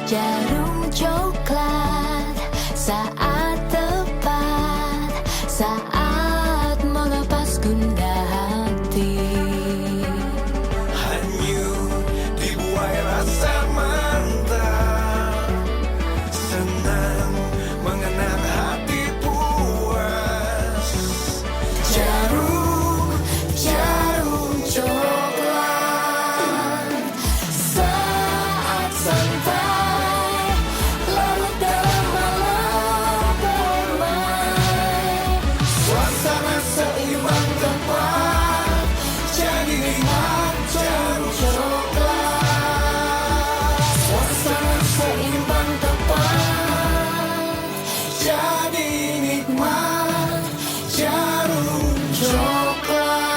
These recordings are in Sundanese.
Djarum Coklat, saat tepat, saat melepas gundah hati. Hanyut dibuai rasa mantap, senang mengenang hati puas. Djarum, Djarum Coklat. Saat santai, larut dalam malam permai. Suasana seimbang tepat, jadi nikmat Djarum Coklat. Suasana seimbang tepat, jadi nikmat Djarum Coklat.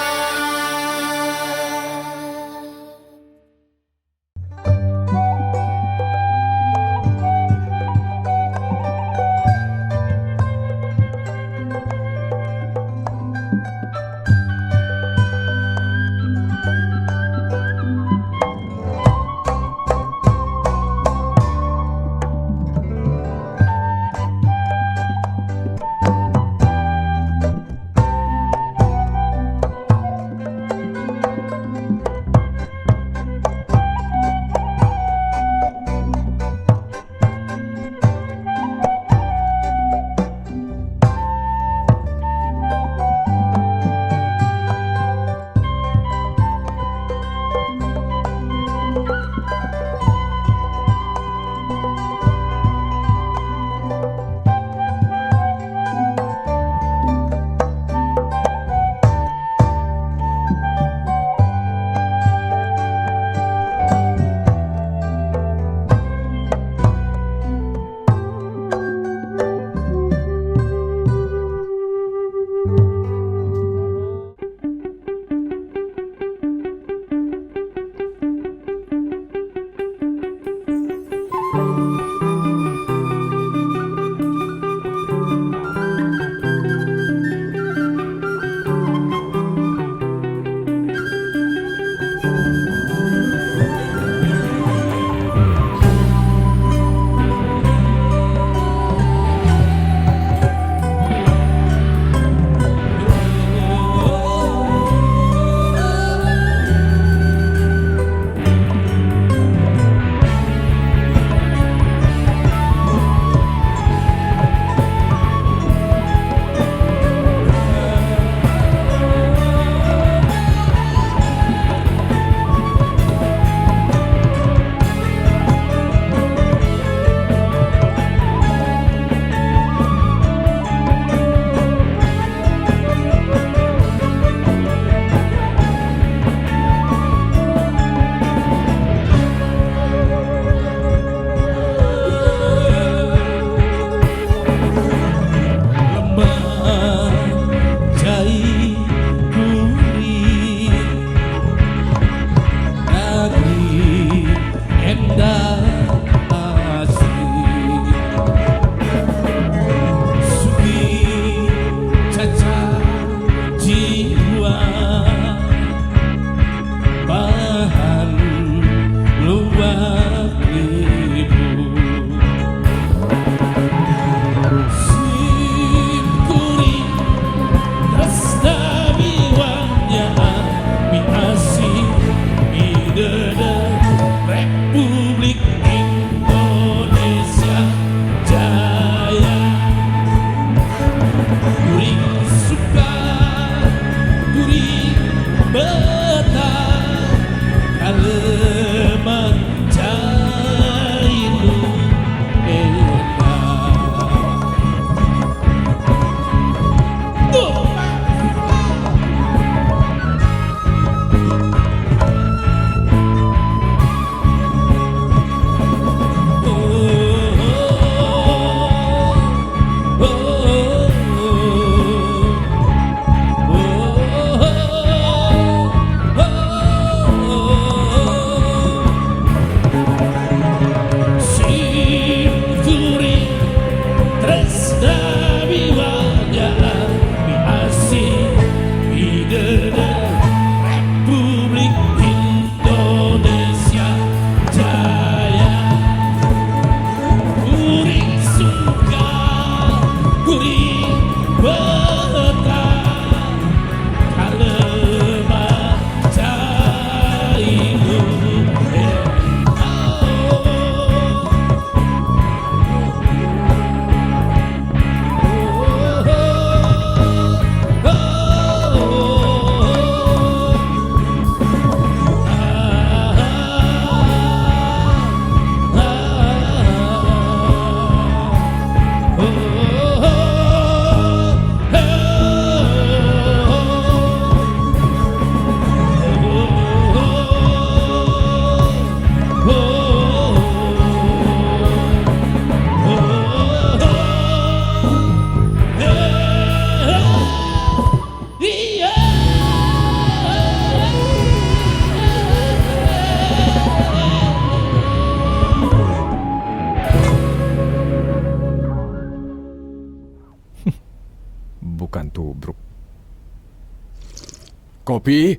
Kopi,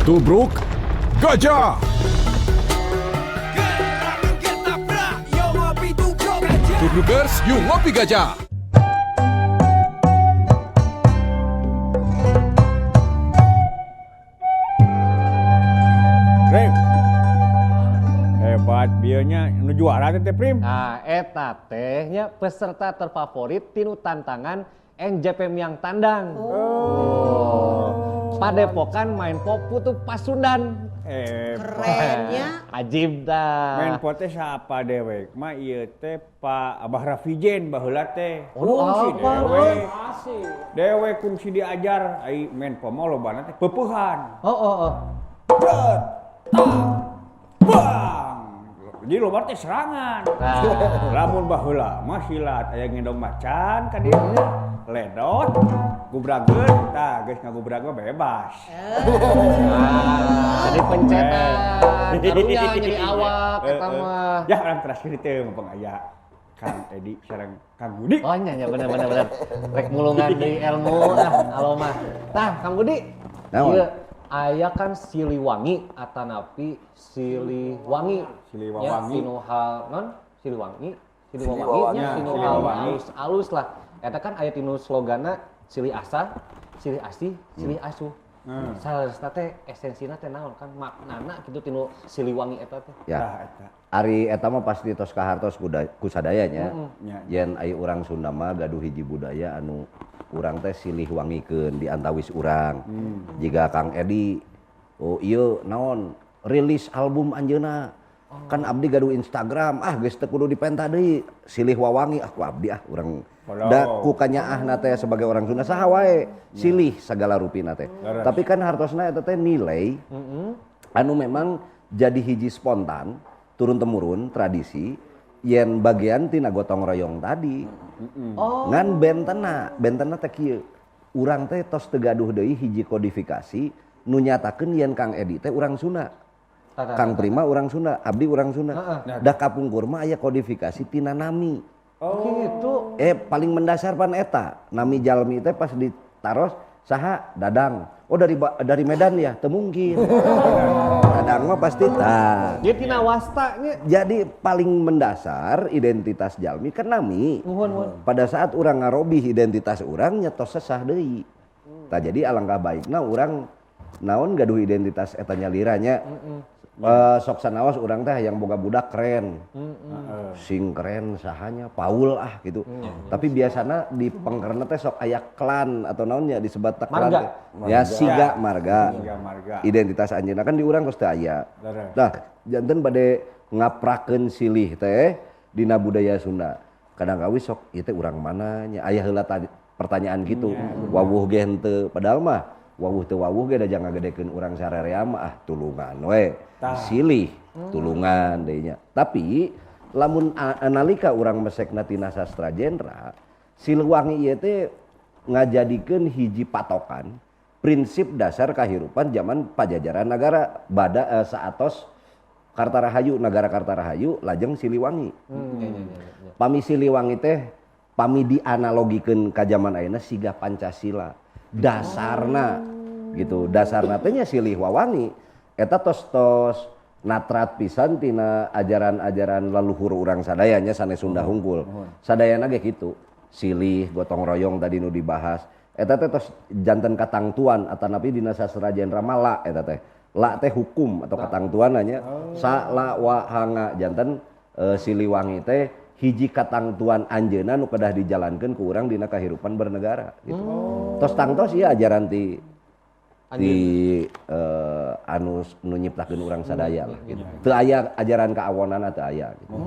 tubruk, gajah. Tubrukers, yuk ngopi gajah. Prim. Hebat bieunya nu juara teh teh Prim. Nah, eta teh nya peserta terfavorit tinu tantangan NJP Miang Tandang. Oh. Padepokan main pop putu Pasundan. Hebat. Kerennya. Ajib dah. Main pot teh siapa dewek? Mah ieu teh Pak Abah Rafijen baheula teh. Oh, nu Kungsi apa, dewek. Dewek kungsi diajar ai main pot mah lobana teh peupehan. Oh. Bret, tak, bang. Jadi loba teh serangan. Nah. Lamun baheula mah silat aya ngendong macan ka dieu. Ledot, gubrageun, tah geus ngagubrag mah bebas. Nah, jadi pencetan. Karunya jadi awak eta mah. Ya orang terakhir teh mumpung aya Kang Edi sareng Kang Budi. Oh nya nya bener bener bener. Rek mulungan deui ilmu ah alo mah. Tah Kang Budi. Naon? Ieu aya kan Siliwangi atanapi Siliwangi. Siliwangi. Ya, tinu hal non Siliwangi, Siliwangi nya tinu hal Siliwangi. alus alus lah. Eta kan aya tinu slogana Silih Asah, Silih Asih, Silih Asuh. Salah teh esensina teh naon kan maknana gitu tinu Siliwangi eta teh. Ya. Tah eta. Ari eta mah pasti tos kahartos kusadayanya. Nya. Yen ai urang Sunda mah gaduh hiji budaya anu urang teh silih wangikeun di antawis urang. Jiga Kang Edi, oh ieu naon rilis album anjeunna. Kan abdi gaduh Instagram, ah geus teu kudu dipenta deui, silih wawangi ah ku abdi ah urang. Follow. Da ku kanyaahna teh sebagai orang Sunda saha wae silih sagala rupina teh. Leres. Tapi kan hartosna eta teh nilai anu memang jadi hiji spontan turun temurun tradisi yen bagian tina gotong royong tadi. Ngan bentena teh kieu. Urang teh tos teu gaduh deui hiji kodifikasi nu nyatakeun yen Kang Edi teh urang Sunda. Tah, tah, Kang Prima urang Sunda, abdi urang Sunda. Da kapungkur mah aya kodifikasi tina nami. Gitu. Paling mendasar pan eta, nami jalmi teh pas ditaros saha Dadang. Oh dari Medan ya, teu mungkin. Dadang mah pasti tah. Dia tina wasta nya. Jadi paling mendasar identitas jalmi kan nami. Nuhun nuhun. Pada saat urang ngarobih identitas urang nya tos sesah deui. Tah jadi alangkah baikna urang naon gaduh identitas eta nyaliranya. Sok sanaos urang teh yang boga budak keren. Sing keren sahanya Paul ah gitu. Tapi biasana di pengkerna teh sok aya klan atau naonnya disebat teh klan Marga. teh. Ya siga marga. Siga marga. Identitas anjeunna kan di urang geus teu aya. Leres. Nah, janten bade ngaprakeun silih teh dina budaya Sunda. Kadang kawis sok ieu teh urang mana nya aya heula pertanyaan gitu. Wawuh ge henteu padahal mah wawuh teu wawuh ge da jangan ngagedekeun urang sararea mah ah tulungan we. Silih tulungan deui nya. Tapi lamun nalika urang mesekna tina sastra genre, Siliwangi ieu teh ngajadikeun hiji patokan prinsip dasar kahirupan zaman Pajajaran nagara bada saatos Kartarahayu nagara Kartarahayu lajeng Siliwangi. Pami Siliwangi teh pami dianalogikeun ka zaman ayeuna siga Pancasila. Dasarna gitu. Dasarna teh nya silih wawangi. Eta tos-tos natrat pisan tina ajaran-ajaran leluhur urang sadayanya sanes Sunda hungkul. Sadayana ge kitu. Silih gotong royong tadi nu dibahas. Eta teh tos janten katangtuan atanapi dina sastra genre mah la eta teh. La teh hukum atau katangtuan nya. Sa la wa hanga janten Siliwangi teh hiji katangtuan anjeunna nu kedah dijalankeun ku urang dina kahirupan bernegara gitu. Tos tangtos ieu ajaran ti anu nu nyiptakeun urang sadaya lah gitu. Teu aya ajaran kaawonana teu aya gitu.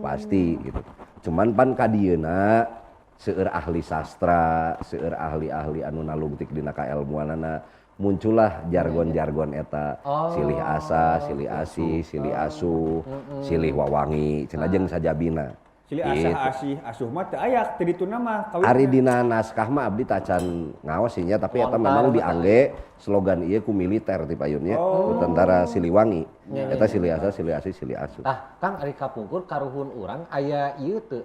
Pasti gitu. Cuman pan kadieuna seueur ahli sastra, seueur ahli-ahli anu nalungtik dina kaelmuanana muncullah jargon-jargon eta. Silih asah, silih asih, silih asuh, silih wawangi, cenah jeung sajabina. Silih asah Gitu. asih asuh mah teu aya teu dituna mah kawin. Ari dina naskah mah abdi tacan ngaos sih nya, tapi eta Lontar memang mah diangge slogan ieu ku militer ti payunnya, ku tentara Siliwangi. Eta silih asah, silih asih, silih asuh. Tah, Kang ari kapungkur karuhun urang aya ieu teu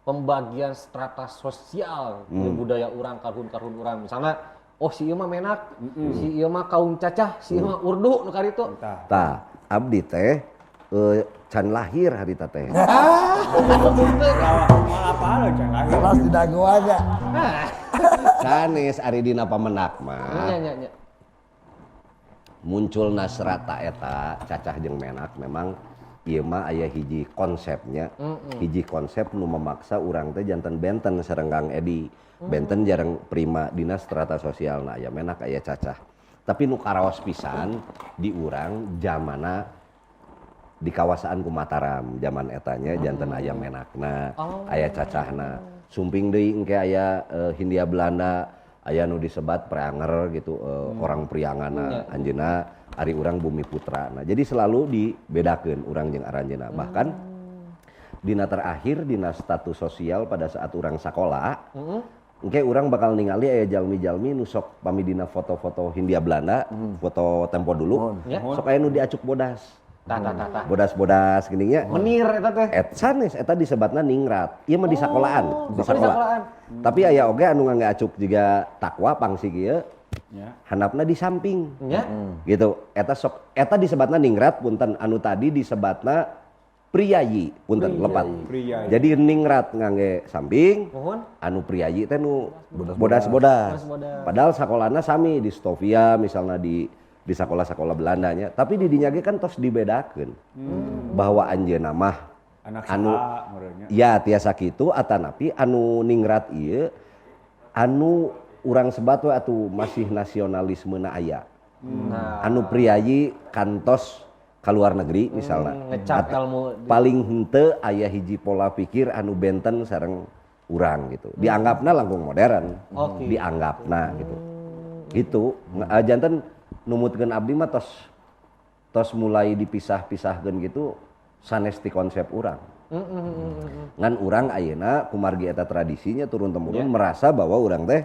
pembagian strata sosial di budaya urang karuhun-karuhun urang. Misalnya Oh si ieu mah menak, si ieu mah kaum cacah, si ieu mah urdu nu karitu. Tah. Tah, abdi teh can lahir harita teh. Lawa moal apal can lahir. Kelas di dagoan ya. Sanes ari dina pamenak mah. Nya nya nya. Muncul nasrata eta cacah jeung menak memang ieu mah aya hiji konsepnya. Hiji konsep nu memaksa urang teh janten benten sareng Kang Edi. Benten jarang prima dina strata sosialna aya menak aya cacah. Tapi nu karaos pisan di urang jamana di kawasaan ku Mataram zaman etanya janten aya menakna, aya cacahna. Sumping deui engke aya Hindia Belanda, aya nu disebat preanger gitu, orang priangana anjeunna ari urang bumi putra. Nah, jadi selalu dibedakeun urang jeung aranjeunna. Bahkan dina terakhir dina status sosial pada saat urang sakola, engke urang bakal ningali aya jalmi-jalmi nu sok pami dina foto-foto Hindia Belanda, foto tempo dulu, sok aya nu diacuk bodas. Tah tah tah tah. Bodas-bodas gini nya. Menir eta teh. Et sanes eta disebatna ningrat. Ieu mah di sakolaan, di oh, di sakola. sakolaan. Tapi aya oge anu ngangge acuk jiga takwa pangsi kieu, Ya. handapna di samping. Nya. Gitu. Eta sok eta disebatna ningrat punten anu tadi disebatna priayi punten lepat. Priayi. Jadi ningrat ngangge samping, Mohon. anu priayi teh nu bodas-bodas. Bodas-bodas. Padahal sakolana sami di Stovia misalnya di sekolah-sekolah Belandanya, tapi di dinya ge kan tos dibedakeun. Bahwa anjeunna mah Anak anu saha meureunnya. ya tiasa kitu atanapi anu ningrat ieu anu urang sebat we atuh masih nasionalismeuna aya. Nah, Anu priayi kantos ka luar negeri misalnya. ngecap ilmu Paling henteu aya hiji pola pikir anu benten sareng urang gitu. Dianggapna langkung modern. Oke. Dianggapna gitu. Gitu. Janten numutkeun abdi mah tos tos mulai dipisah-pisahkeun gitu sanes ti konsep urang. Ngan urang ayeuna kumargi eta tradisinya turun temurun merasa bahwa urang teh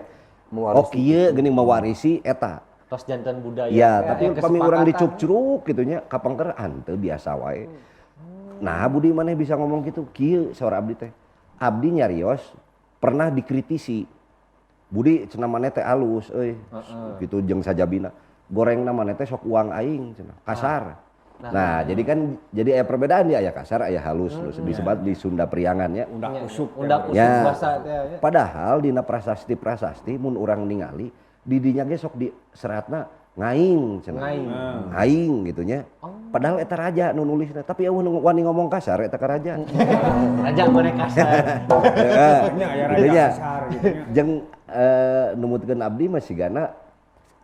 Mewarisi. oh kieu geuning mewarisi eta. Tos janten budaya. Ya, teh, tapi aya pami urang kesepakatan. dicukcruk gitu nya kapangker henteu biasa wae. Nah, Budi maneh bisa ngomong gitu kieu saur abdi teh. Abdi nyarios pernah dikritisi. Budi cenah maneh teh alus euy. Gitu jeung sajabina. Gorengna maneh teh sok uang aing cenah, kasar. Nah, jadi kan jadi aya perbedaan ya aya kasar aya halus disebut di Sunda Priangan ya. Undak usuk. Undak usuk Ya. bahasa teh nya. Padahal dina prasasti-prasasti mun urang ningali di dinya ge sok di seratna ngaing cenah. Ngaing. Ngaing gitu nya. Padahal eta raja nu nulisna, tapi eueuh nu wani ngomong kasar eta ka raja. Raja mana kasar. Heeh. Nya aya Gitu raja nya. kasar gitu nya. Jeung numutkeun abdi mah sigana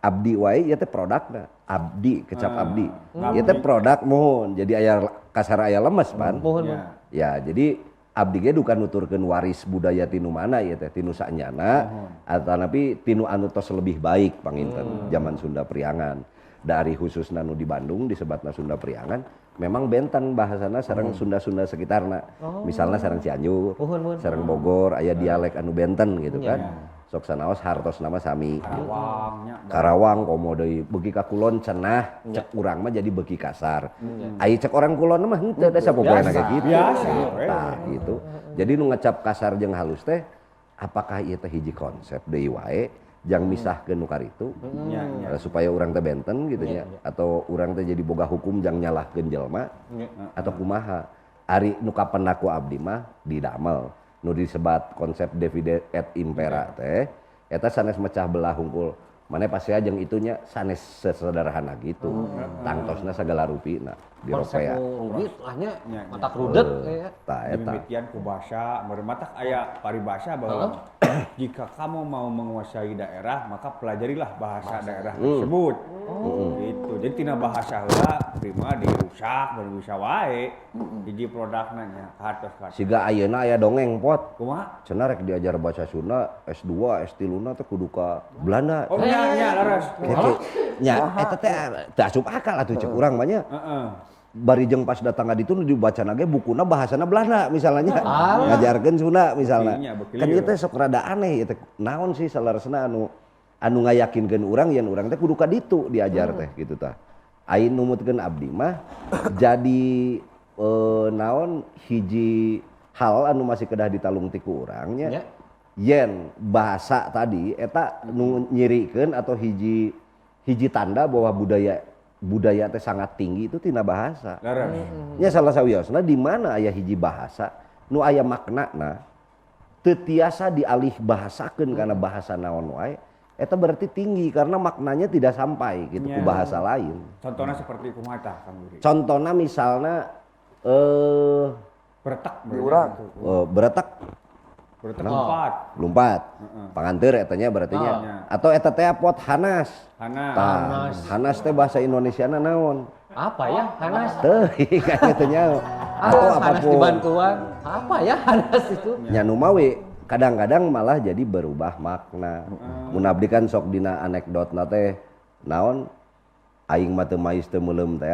abdi wae ieu teh produkna. Abdi kecap abdi. Ieu teh produk mohon. Jadi aya kasar aya lemes pan. Mohon. Ya. Ya, jadi abdi ge duka nuturkeun waris budaya tinu mana ieu teh, tinu saenyana atanapi tinu anu tos lebih baik panginten zaman Sunda Priangan. Dari khususna nu di Bandung disebatna Sunda Priangan, memang benten bahasana sareng Sunda-Sunda sekitarna. Misalnya sareng Cianjur, Muhun, muhun. sareng Bogor, aya dialek anu benten gitu kan. Sok sanaos hartos nama sami. Karawangnya. Karawang komo deui beuki ka kulon cenah cek urang mah jadi beuki kasar. Ai cek orang kulon mah henteu da sapopoena ge kitu. Biasa, we. Tah gitu. Jadi nu ngecap kasar jeung halus teh apakah ieu teh hiji konsep deui wae jang misahkeun nu karitu Nya, nya. supaya urang teh benten gitu nya atau urang teh jadi boga hukum jang nyalahkeun jelema atau kumaha. Ari nu kapendak ku abdi mah didamel nu disebat konsep divide et impera teh eta sanes mecah belah hungkul maneh pasti jeung itunya sanes sesederhana gitu tangtosna sagala rupina di Konsep ropea nu rumit lah nya Nya, nya. matak rudet ya. tah eta Demikian ku bahasa, matak aya paribasa bahwa jika kamu mau menguasai daerah, maka pelajarilah bahasa daerah tersebut. Gitu. Jadi tina bahasa heula prima dirusak baru bisa wae. Hiji produkna nya hartos ka. siga ayeuna aya dongeng pot Kumaha? cenah rek diajar bahasa Sunda S2 S3 na teh kudu ka Belanda Oh nya nya leres. Keke, nya eta teh teu asup akal atuh cek urang mah nya. Heeh. Bari jeung pas datang ka ditu nu dibacana ge bukuna bahasana Belanda misalnya ngajarkeun Sunda misalnya. Bekinya, bekieu. Kan ieu teh sok rada aneh ieu teh naon sih saleresna anu anu ngayakinkeun urang yen urang teh kudu ka ditu diajar teh gitu tah. Ai numutkeun abdi mah jadi naon hiji hal anu masih kedah ditalung ti ku urang nya. Ya. Yen bahasa tadi eta nu nyirikeun atau hiji hiji tanda bahwa budaya budaya teh sangat tinggi itu tina bahasa. Leres. Nya salah sawiosna di mana aya hiji bahasa nu aya maknana teu tiasa dialih bahasakeun kana bahasa naon wae, eta berarti tinggi karena maknanya tidak sampai gitu ku Nya. bahasa lain. Contohnya seperti kumaha tah, Kang Budi? Contohnya misalnya Beretak Di urang. Beretak. Beretak lompat. Lompat. Panganteur eta nya berarti nya. Atau eta teh pot hanas. Hanas. Tah, hanas teh bahasa Indonesiana naon? Apa ya Hanas? Teu, kayaknya teu nyaho. Atau Ah, Hanas apapun. dibantuan. Apa ya Hanas itu? Nya nu mawi kadang-kadang malah jadi berubah makna. Mun abdi kan sok dina anekdotna teh naon, aing mah teu mais teu meuleum teh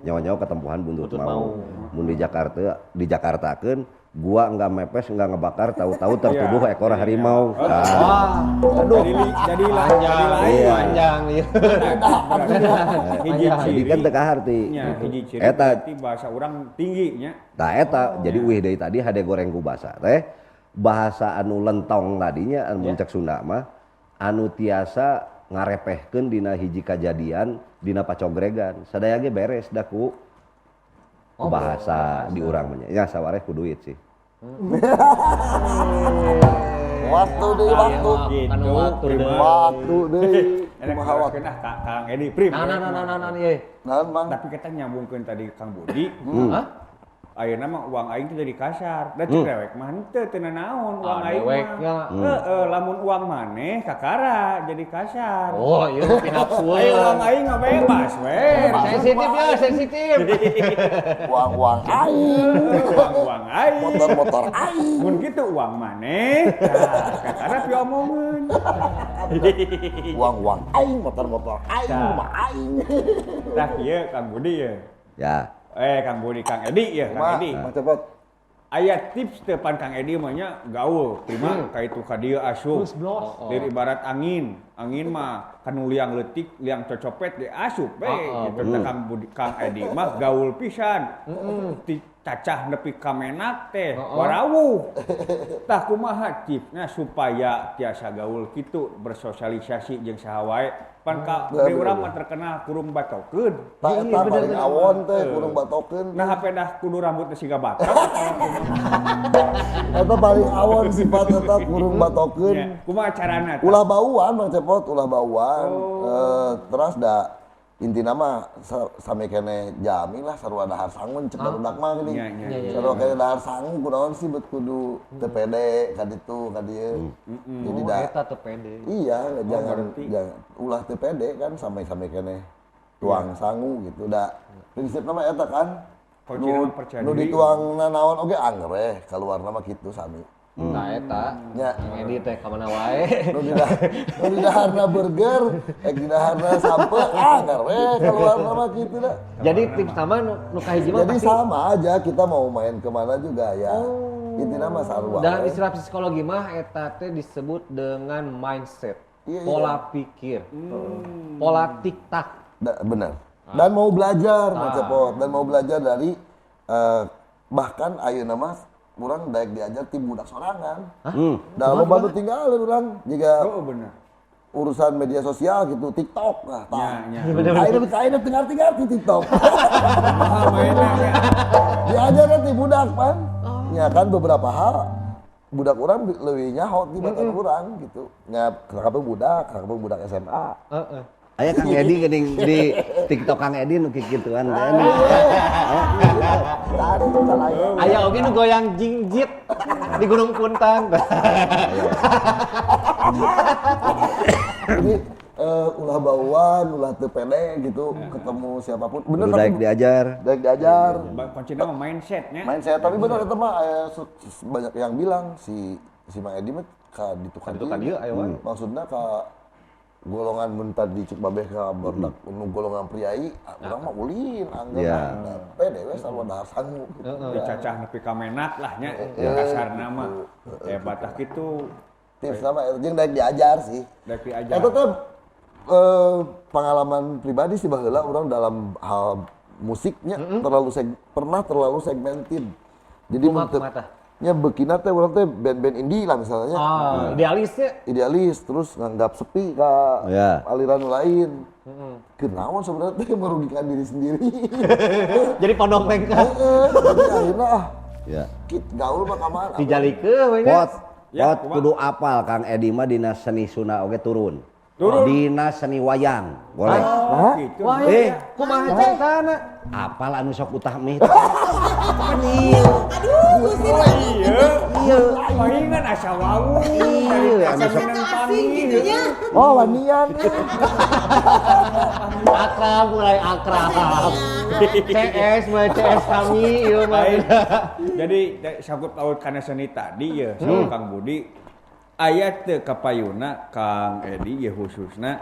nyawa-nyawa ketempuhan buntut mau. Mun di Jakarta di Jakartakeun gua enggak mepes enggak ngebakar, tahu-tahu tertuduh ekor harimau. Nah, Wah, aduh. Jadi lah, panjang, jadi lain. Iya. panjang iya. Hiji Jadi ciri. kan teu kaharti. Nya, Gitu. hiji ciri Eta berarti bahasa urang tinggi nya. Nah eta jadi uih deui tadi hade goreng ku basa teh bahasa anu lentong tadinya anu mun cek Sunda mah anu tiasa ngarepehkeun dina hiji kajadian dina pacogregan sadaya ge beres da ku bahasa di urang mah nya. Ya sawareh ku duit sih. Waktu deui waktu. Gitu, Anu waktu prima. deui. Waktu deui. Enak Kumaha waktu. kena Kang Edi prim. Nah, nah, nah, nah, nah, nah, iya. Naon, Mang? Tapi kita nyambungkeun tadi Kang Budi. Hah? Ayeuna mah uang aing teh jadi kasar. Da cek dewek mah henteu teu nanaon uang Ah, aing mah. deweknya. Heeh, lamun uang maneh kakara jadi kasar. Oh, iya pinapsueun. Ayo uang aing mah bebas we. Sensitif ya, sensitif. Uang-uang aing. Uang-uang aing. Motor-motor aing. Mun kitu uang maneh, tah kakara piomongeun. Uang-uang aing, motor-motor aing, rumah aing. Tah ieu Kang Budi ye. Ya. Kang Budi, Kang Edi ya, Kang Kumaha, Edi. Mang Cepot? Aya tips teu pan Kang Edi mah nya gaul, prima ka itu ka dieu asup. Dari ibarat angin, angin mah kanu liang leutik, liang cocopet ge asup we gitu. Tah Kang Budi, Kang Edi mah gaul pisan. Ti cacah nepi ka menak teh warawuh. Tah kumaha tipsna supaya tiasa gaul kitu bersosialisasi jeung saha wae? Pan ka Bener, di urang bener. mah terkenal kurung batokeun. Tah eta paling awon teh kurung batokeun. Nah, HP dah kudu rambutnya siga batok. Eta paling awon sifat eta kurung batokeun. Ya, kumaha carana tah? Ulah bauan Bang Cepot, ulah bauan. Terus da intina mah sami keneh jami lah sarua dahar sangun cek barudak mah geuning. Nya, nya, nya. Sarua keneh dahar sangu kunaon sih bet kudu teu pede ka ditu ka dieu. Jadi Oh, da eta teu pede. iya jangan berarti. jangan ulah teu pede kan sampai-sampai keneh tuang sangu gitu da prinsipna mah eta kan. Kuncina Nu, mah percaya nu diri. dituangna naon oge angger kaluarna mah kitu sami. Nah, eta. Nya. Kang Edi teh ka mana wae. Nu nu didaharna burger, ek didaharna sampe, angger we kaluarna mah kitu da. Jadi tips sama nu kahiji mah Jadi pasti sama aja kita mau main kemana juga ya. Intinya mah sarua. dalam we. istilah psikologi mah eta teh disebut dengan mindset, Iya, iya. pola pikir, pola tiktak. Benar. Dan mau belajar, Mang Cepot, dan mau belajar dari bahkan ayeuna mah urang daek diajar ti budak sorangan. Da loba nu tinggalin urang jiga Oh, bener. urusan media sosial gitu, TikTok lah. Tah. Ya, ya. Ayeuna ayeuna teu ngarti TikTok. Mahal mainnya ya. Diajar nanti budak pan. Ya kan beberapa hal budak orang lebih nyaho tibatan urang gitu. Nya kakak budak, kakak budak SMA. Heeh. Aya Kang Edi geuning di TikTok Kang Edi nu kikituan teh. Tadi salah ya. Aya oge nu goyang jingjit di Gunung Puntang. Jadi ulah bauan, ulah teu pede gitu, ketemu siapapun. Bener Kudu tapi daek diajar. Daek diajar. Kuncinya mah mindsetnya. Mindset, tapi bener eta mah banyak yang bilang si si Mang Edi mah ka ditu ka Ditu ka dieu, aya wae. Maksudna ka golongan mun tadi cek babeh ka barudak nu golongan priai, urang mah ulin angger Iya. nah, pede we sarua dahar sangu gitu. Dicacah nepi ka menak lah nya. Kasarna mah. Hebat tah kitu. Tips nama eta jeung daek diajar sih. Daek diajar. Eta teh pengalaman pribadi sih baheula urang dalam hal musiknya terlalu pernah terlalu segmented. Jadi Kumaha mun teu- kumaha tah? Nya beukina teh urang teh band-band indie lah misalnya. Ah, idealisnya. Idealis terus nganggap sepi ka Ya. aliran nu lain. Kunaon sebenarnya teh merugikan diri sendiri. Jadi pondok lengkap. Heeh, jadi akhirnya ah Ya. kit gaul mah ka mana? Dijalikeun we nya. Pot, Ya, pot kumaha? kudu apal Kang Edi mah dina seni Sunda oge turun. Turun. Dina seni wayang, boleh. Oh, gitu. Wah, Eh. kumaha caritana? Apal anu sok utah mih. Aduh, Gusti Iya. Iya. Palingan asa wau. Iya, anu sok Itu asing gitu nya. Oh, wanian. Akrab mulai akrab. CS mulai CS kami ieu mah. Lain. Jadi sangkut paut kana seni tadi ya, saur Kang Budi aya teu kapayuna Kang Edi ya khususna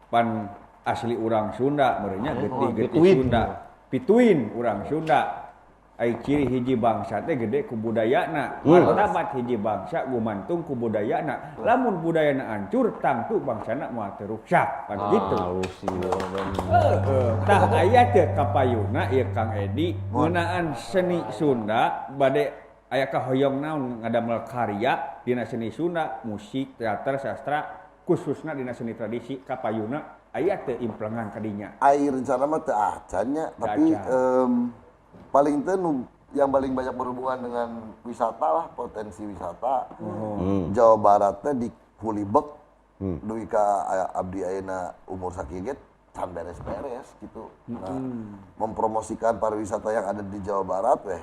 pan asli urang Sunda meureunnya getih-getih pituin. Sunda. Pituin urang Sunda. Ai ciri hiji bangsa teh gede ku budayana. Martabat hiji bangsa gumantung ku budayana. Lamun budayana hancur tangtu bangsana moal teu ruksak. Pan gitu. Halus ieu bener. Heeh. Tah aya teu kapayuna ieu Kang Edi ngeunaan seni Sunda bade aya kahoyong naon ngadamel karya dina seni Sunda, musik, teater, sastra, khususna dina seni tradisi kapayuna aya teu implengan kadinya. Ai rencana mah teu acan nya, tapi acan. Paling teu nu yang paling banyak berhubungan dengan wisata lah, potensi wisata. Jawa Barat teh di Kulibek, dugi ka abdi ayeuna umur sakieu ge can beres-beres gitu. Nah, mempromosikan pariwisata yang ada di Jawa Barat weh,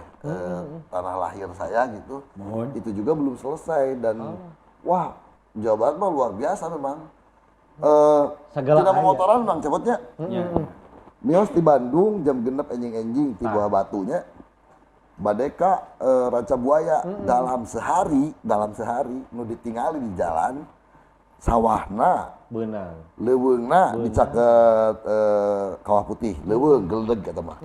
tanah lahir saya gitu. Mohon. Itu juga belum selesai dan wah, Jawa Barat mah luar biasa memang. Segala Tidak aya. motoran memang cepetnya. Nya. Mios di Bandung jam 6 enjing-enjing di bawah batunya. Badeka Ranca Buaya dalam sehari nu ditingali di jalan sawahna Beunang. leuweungna dicaket Kawah Putih, leuweung geledeg eta mah.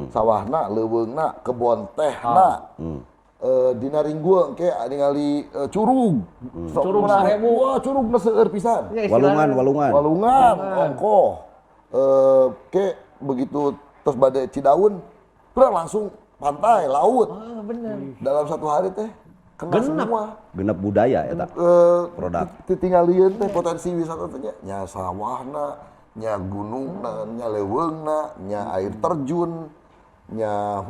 Sawahna, leuweungna, kebon tehna. Dina Ringgueung ke ningali curug. Sok Curug menarik. sarebu. Wah, curugna seueur pisan. Ya, istilahna- Walungan, walungan. Walungan, ongkoh. Ke begitu terus badai Cidaun, kurang langsung pantai, laut. Ah, bener. Dalam satu hari teh kena semua. Genep budaya eta. Produk. Titingalieun teh potensi wisata teh nya, nya sawahna, nya gunungna, nya leuweungna, nya air terjun, nya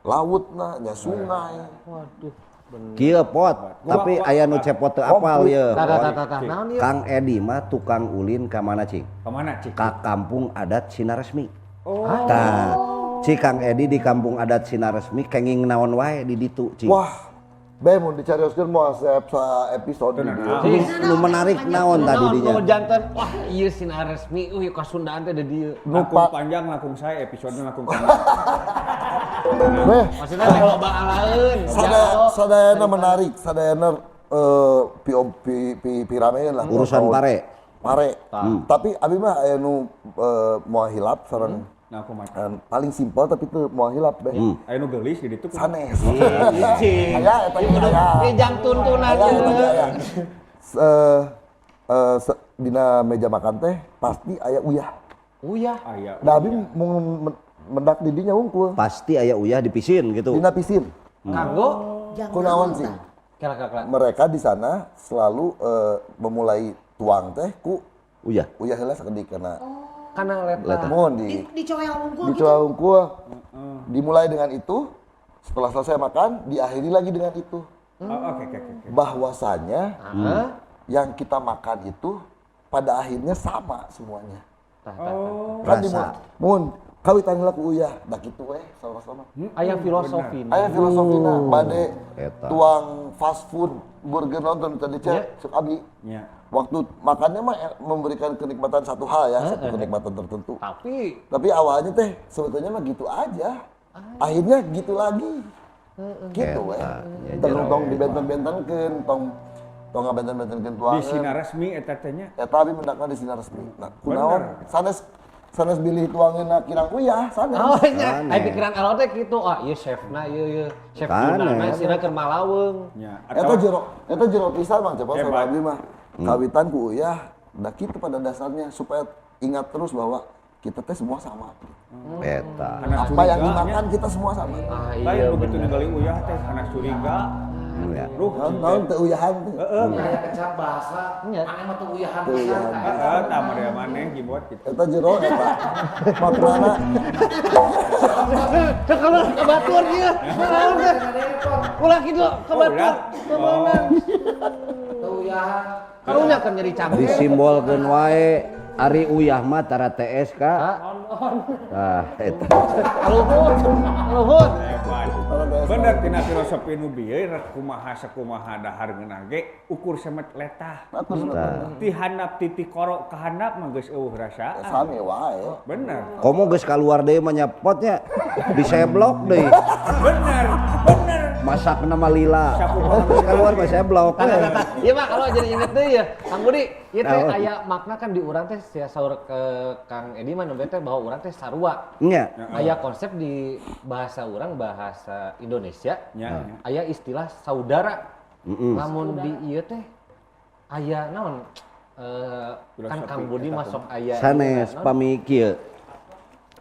lautna, nya sungai. Waduh. Kieu pot, tapi aya nu cepot teu apal ye. Tah tah Pot. tah tah. Naon ieu? Kang Edi mah tukang ulin ka mana cing? Kamana cik? Ka kampung adat Sinaresmi. Oh. Tah, Ci Kang Edi di kampung adat Sinaresmi kenging naon wae di ditu cing. Wah, be mun dicarioskeun moal sa episode di dieu. Nu menarik naon tadi dinya? Nu janten wah ieu sinar resmi euy kasundaan teh di dieu. Langkung panjang langkung saya episode langkung panjang. Beh, Maksudnya teh loba alaeun. Sadayana menarik, sadayana pi pi pi pirameun lah. Urusan pare. Pare. Tapi abi mah aya nu moal hilap sareng Nah, kumaha? paling simpel tapi teu moal hilap beh. Aya nu geulis di ditu kumaha? Sanes. Cing. Aya eta ge aya. Ini jam tuntunan Aya eta ge aya. Dina meja makan teh pasti aya uyah. Uyah. Aya. Da abi mun mendak di dinya wungkul. Pasti aya uyah dipisin gitu. Dina pisin. Kanggo Jangan Kunaon sih? kela kela. Mereka di sana selalu memulai tuang teh ku Uyah. uyah heula sakedik karena Kana leta. mohon di Di dicoel unggul di gitu. unggul. Dimulai dengan itu, setelah selesai makan diakhiri lagi dengan itu. Oh, oke oke oke. Bahwasanya Hah? yang kita makan itu pada akhirnya sama semuanya. Tah, tah, tah. Kan Rasa. mun kawitan heula ku uyah, da kitu we sama-sama. Aya filosofi. Aya filosofina bade Eta. tuang fast food burger nonton tadi cek sok abi. Nya. Waktu makannya mah memberikan kenikmatan satu hal ya, satu kenikmatan tertentu. Tapi Tapi awalnya teh sebetulnya mah gitu aja. Akhirnya gitu lagi. Gitu we. Eta, ya Tong jero. tong dibenten-bentenkeun, tong tong ngabenten-bentenkeun Di tuangan. sinar resmi eta teh nya. Eta abi mendakna di sinar resmi. Nah, kunaon sanes sanes bilih tuangeunna kirang uyah sanes. Oh nya, Aneh. aya pikiran alo teh kitu. Ah, ieu chefna ieu ieu. Chef Aneh. Junana sina keur malaweung. Nya. Eta jero, eta jero pisan Mang Cepot Hebat. sama abi mah. Kawitan ku uyah, da kitu pada dasarnya supaya ingat terus bahwa Kita teh semua sama. Eta. Karena Apa yang curiga, dimakan kita semua sama. Ah, nya. Lain iya begitu bener. ningali uyah teh karena curiga. Ya. Ruh, Naon naon teu uyahan teh. heeh. Kayak kecap bahasa, Iya. aneh mah tuh uyahan Teu pisan. uyahan. Heeh, tah mah maneh jibot gitu. Eta jero eta. Maknana Cek kalau ke batur ieu. Naon teh? Ulah kitu ke batur. Kemana? Teu uyahan. Karunya kan jadi cangkir. Disimbolkeun wae ari uyah mah tara TS ka. Tah eta. Kaluhur. Kaluhur. Hebat. Bener tina filosofi nu bieu rek kumaha sakumaha dahar ngeunah ge ukur semet letah. aku sebenarnya Ti handap titik korok ka handap mah geus eueuh rasaan. sami wae. Bener. Komo geus kaluar deui mah nyapotnya diseblok deui. Bener. Bener. Masakna mah lila. Sakumaha Geus kaluar mah seblok. Tah, tah, tah. Iya mah kalau jadi inget deui ya. Kang Budi, ieu teh Naon? aya makna kan di urang teh sia saur ke Kang Edi mah nembe teh bahwa urang teh sarua. Nya. Aya konsep di bahasa urang bahasa Indonesia. Nya, nya. Aya istilah saudara. Lamun di ieu teh aya naon? Kan Filosofi Kang Budi eta masuk aya Sanes naon? pami kieu.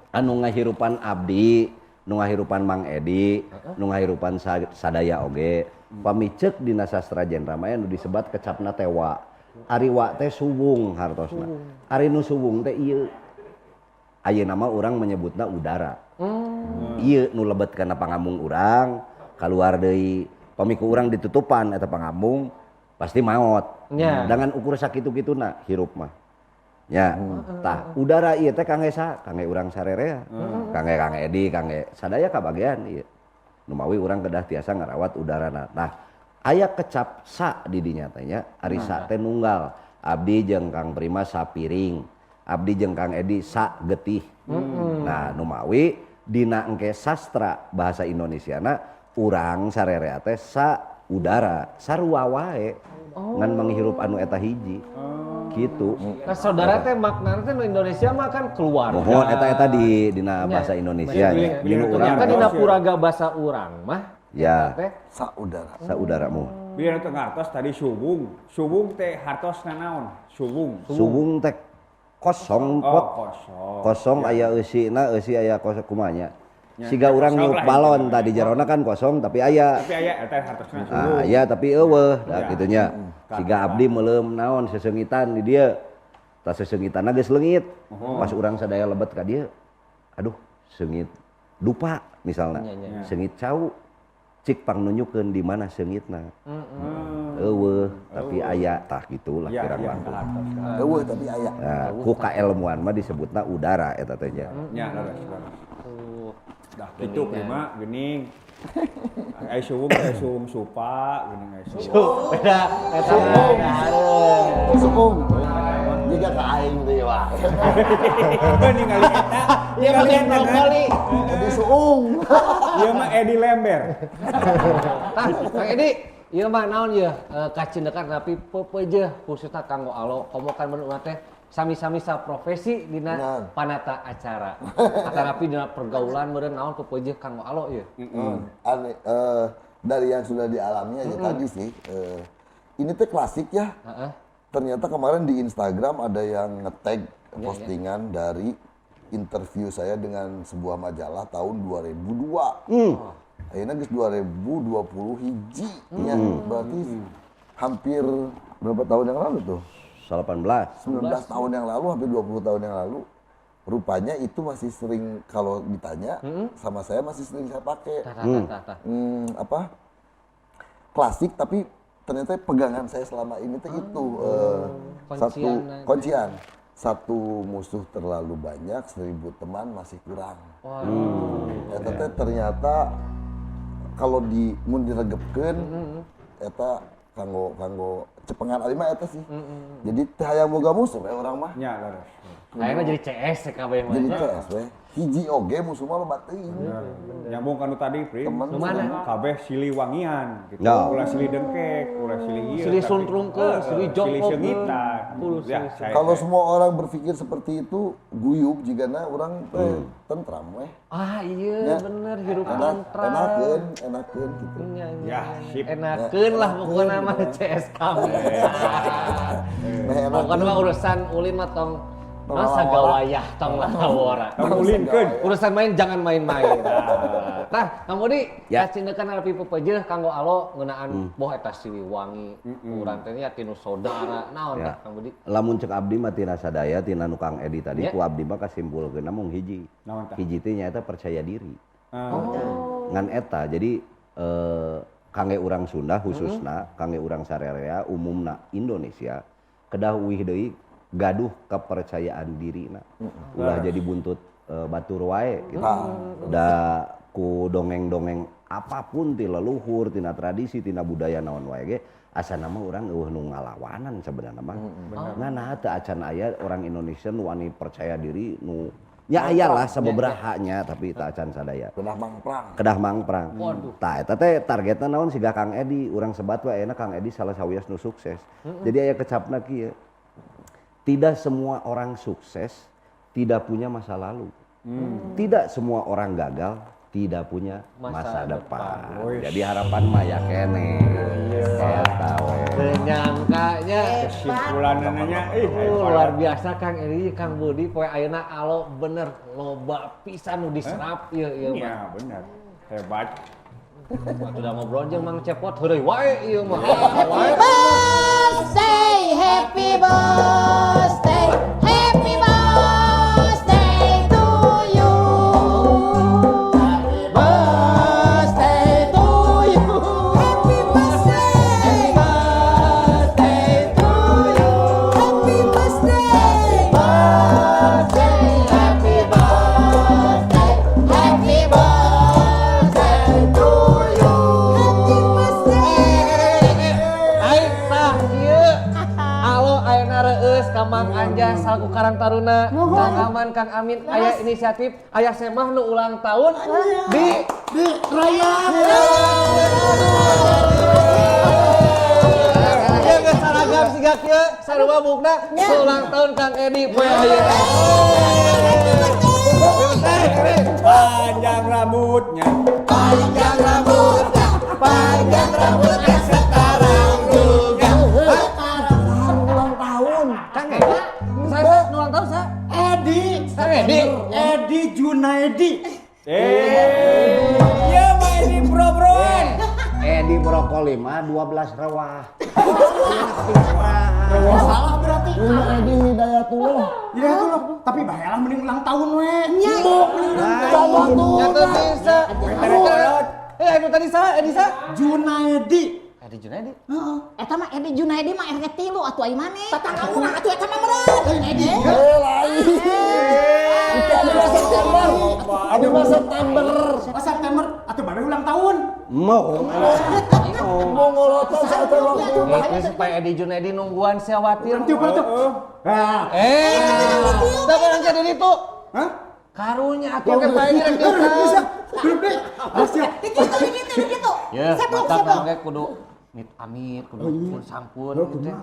Anu ngahirupan abdi, nu ngahirupan Mang Edi, nu ngahirupan sadaya oge. Pami ceuk dina sastra genre mah anu disebat kecapna teh wa. Ari wa teh suwung hartosna. Ari nu suwung teh ieu. Ayeuna mah urang menyebutna udara. Ieu nu lebet kana pangambung urang, kaluar deui. Pami ku urang ditutupan eta pangambung pasti maot. Nya. Dangan ukur sakitu-kituna hirup mah. Ya, tah udara ieu teh kangge sa, kangge urang sarerea, kangge Kang Edi, kangge sadaya kabagean ieu. Numawi urang kedah tiasa ngarawat udarana. Nah, aya kecap sa di dinya teh nya, ari sa teh nunggal. Abdi jeung Kang Prima sapiring, abdi jeung Kang Edi sa getih. Nah, numawi dina engke sastra bahasa Indonesiana urang sarerea teh sa udara, sarua wae. Ngan manghirup anu eta hiji. Gitu. Nah, saudara teh maknana teh nu Indonesia mah kan keluarga. Mohon eta-eta di dina bahasa Nya. Indonesia nya. Beli- Dinu urang Kan dina Iya. puraga bahasa urang mah ya teh Saudara. saudaramu. Biar teu ngartos tadi suwung. Suwung teh hartosna naon? Suwung. Suwung teh kosong Oh, pot. kosong. Kosong aya eusina, eusi aya kosong kumanya. Ya, Siga urang kosong niup lah balon intinya. tadi jarona kan kosong tapi aya. Tapi aya eta hartosna suwung. Ah, aya tapi eueuh, da Ya. kitu nya. Siga abdi meuleum naon seseungitan di dieu. Tah seseungitanna geus leungit. Pas urang sadaya lebet ka dieu, aduh seungit dupa misalna. Seungit cau. Cik pangnunjukeun di mana seungitna. Eueuh, tapi aya tah gitulah Ya, kurang ya, langkung. hartosna. Eueuh tapi aya. Nah, ku kaelmuan mah disebutna udara eta teh nya. Nya, leres, leres. tuh. Dah kitu prima geuning. Ai suwung ai suwung supa geuning ai suwung. Beda eta mah. Suung. Jika ka aing deui wae. Geuning ningali eta. Iya pakai brokoli. Jadi suung. Ieu mah Edi Lember. Tah, Kang Edi, ieu mah naon ieu kacindekan tapi pepeujeuh khususna kanggo alo komo kan mun urang teh sami-sami saprofesi dina Nah. panata acara. Atanapi dina pergaulan meureun naon pepeujeuh kanggo alo ieu. Aneh, dari yang sudah dialami aja tadi sih. Ini teh klasik ya. Heeh. Ternyata kemarin di Instagram ada yang nge-tag postingan dari interview saya dengan sebuah majalah tahun 2002. Akhirnya geus 2020 hiji nya. Berarti hampir berapa tahun yang lalu tuh? 18. 19 tahun yang lalu, hampir 20 tahun yang lalu. Rupanya itu masih sering kalau ditanya sama saya masih sering saya pakai. Tah tah tah tah, tah. Apa? Klasik tapi ternyata pegangan saya selama ini tuh itu satu Kuncian aja. kuncian. Satu musuh terlalu banyak, 1000 teman masih kurang. Eta teh ternyata kalau di mun diregepkeun eta kanggo kanggo cepengan ari mah eta sih. Jadi teh hayang boga musuh we urang mah. Nya leres. Akhirnya jadi CS kabeh mah. Jadi CS we. Hiji oge musuh mah loba teuing. Nyambung kanu tadi, Pri. Temen Nu mana? Kabeh siliwangian gitu. Ya. Ulah silih dengkek, ulah silih ieu. Silih tapi- suntrungkeun, Heeh, silih silih jongkokkeun. seungitan. Kudu Ya, silih Kalau semua orang berpikir seperti itu, guyub jigana orang teh tentram weh. Ah iya Ya. bener hirup Enak, tentram. enakeun, enakeun gitu. Nya, nya. Ya, sip. Enakeun lah pokoknya mah CS kami. Nah, enak. Pokoknya mah urusan ulin mah tong Masa gawayah tong lalawora. Tong ulinkeun. Urusan main jangan main-main. Nah, Kang Budi, Ya. kacindekan rapi pepeujeuh kanggo alo ngeunaan boh eta Siliwangi, urang teh nya tinu saudara. Naon Ya. tah Kang Budi? Lamun cek abdi mah tina sadaya tina nu Kang Edi tadi Ya. ku abdi mah kasimpulkeunna mung hiji. Naon tah? Hiji teh nyaeta percaya diri. Oh. Ngan eta jadi kangge urang Sunda khususna, kangge urang sarerea umumna Indonesia kedah uih deui gaduh kepercayaan dirina. Ulah jadi buntut batur wae gitu. Da ku dongeng-dongeng apapun ti leluhur, tina tradisi, tina budaya naon wae ge asana mah urang eueuh nu ngalawanan sebenarnya mah. Nah, nah teu acan aya orang Indonesia nu wani percaya diri nu ya aya lah sabeberahanya tapi teu acan sadaya. Kedah mangprang. Kedah mangprang. Tah eta teh targetna naon siga Kang Edi, urang sebat we ayeuna Kang Edi salah sawios nu sukses. Jadi aya kecapna kieu. Tidak semua orang sukses tidak punya masa lalu. Tidak semua orang gagal tidak punya masa depan. Jadi harapan mah ya kene. Eta we. Menyangkanya Kesimpulannya luar biasa Kang Edi, Kang Budi poe ayeuna alo bener loba pisan nu diserap ieu ieu mah. Iya, benar. Hebat. Waktu udah ngobrol jeung Mang Cepot heureuy wae ieu mah. Happy birthday, happy birthday, happy birthday to you. Happy birthday to you. Happy birthday, birthday to you. Happy birthday, birthday, happy birthday, happy birthday to you. Happy birthday. Ai tah ieu. Alo ayeuna reueus ka Mang Anjas salaku Karang Taruna, Kang Aman, Kang Amin aya inisiatif aya semah nu ulang tahun di Raya. Ieu geus saragam siga kieu sarua bukna ulang tahun Kang Edi poe ayeuna. Panjang rambutnya. Panjang rambutnya, panjang rambutnya sekarang juga. Ulang tahun. Kang Edi, saya nu ulang tahun sa? Edi. Kang Edi. Edi Junaedi. Ya main di bro-broan. Edi brokoli mah 12 rewah. Salah berarti. Ini Edi Hidayatullah. Iya itu loh. Tapi bahelah mending ulang tahun we. Mbok mending ulang tahun. Sama Ya tuh. teu bisa. Eh, anu tadi sa, Edi sa? Junaedi. Edi Junaedi. Eta mah Edi Junaedi mah RT 3 atuh ai maneh. Tatangga urang atuh eta mah meureun. Edi. Eh lain. Itu ada masa September. Ada masa September. Oh September atau baru ulang tahun. Mau. Mau ngolotot satu waktu. Itu supaya Edi Junaedi nungguan sia khawatir. Tiup tuh. Nah. Eh, tapi orang jadi itu. Hah? Karunya atuh ke Pak Edi rek Bisa. Belum deh. Siap. Gitu gitu gitu. Ya, Seblok mata seblok. ge kudu mit amit, kudu pun sampun gitu teh.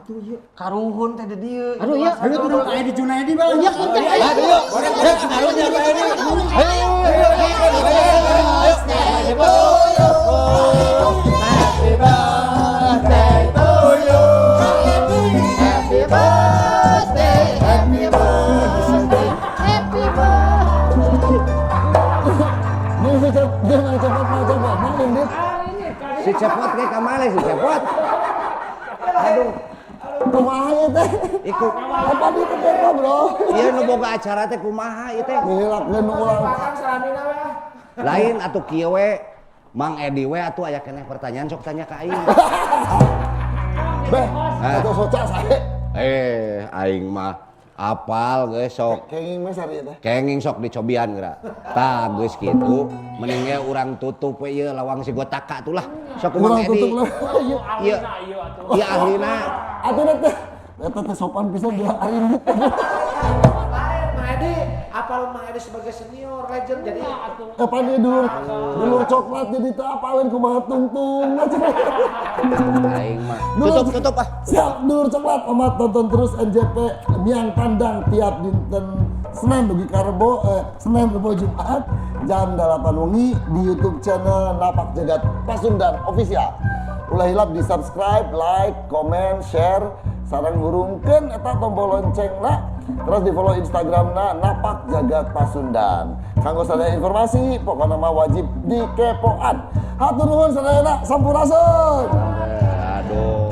Karuhun teh di dieu. Aduh, iya. Ayo tuh dong Edi Junaedi bang. Iya, punten. Ayo. Ayo, ayo, karunya Pak Edi. Ayo, ayo, ayo, ayo, ayo, ayo. Happy birthday to you. Happy birthday, happy birthday, happy birthday. Ini si dia nggak cepat mau cepat. Mang Indit. Si Cepot ge kamale si Cepot. Aduh, Kumaha ya teh? ikut. Apa di teh ngobrol? Ieu nu boga acara teh kumaha ieu teh? Ngilapkeun nu ulang. Lain atuh kieu we. Mang Edi we atuh aya keneh pertanyaan sok tanya ka aing. Beh, atau soca sae. Eh, aing mah apal geus sok. Kenging mah sari teh. Kenging sok dicobian geura. Tah geus kitu, mending ge urang tutup we ieu lawang si gotaka tuh lah. Sok ku Mang Urang Edi. tutup lah. Iya. Ieu. Ieu ahlina. Atuh teh. Eta teh sopan pisan dia ari Indit. Lain Mang Edi, apal Mang Edi sebagai senior legend jadi Kapan dia dulur dulur coklat jadi teh apalin kumaha tungtung. Aing mah. Tutup tutup ah. Siap dulur coklat omat tonton terus NJP Miang Tandang tiap dinten Senin dugi ka Rebo Senin Rebo Jumat jam 8 wengi di YouTube channel Napak Jagat Pasundan Official. Ulah hilap di subscribe, like, comment, share. Sareng hurungkeun eta tombol loncengna. Terus di follow Instagramna Napak Jagat Pasundan. Kanggo sadaya informasi pokokna mah wajib dikepoan. Hatur nuhun sadayana, sampurasun. Aduh.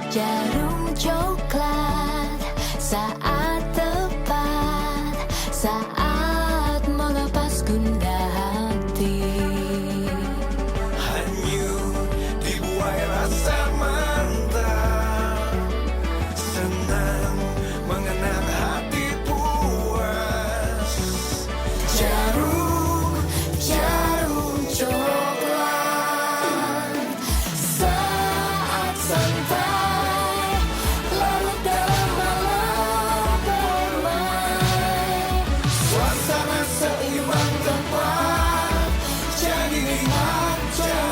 Jarum coklat saat tepat, saat melepas gundah hati. Hanyut dibuai rasa mantap, senang mengenang hati puas. Jarum, jarum coklat saat santai larut dalam malam permai. Suasana seimbang tempat, jadi nikmat jarum.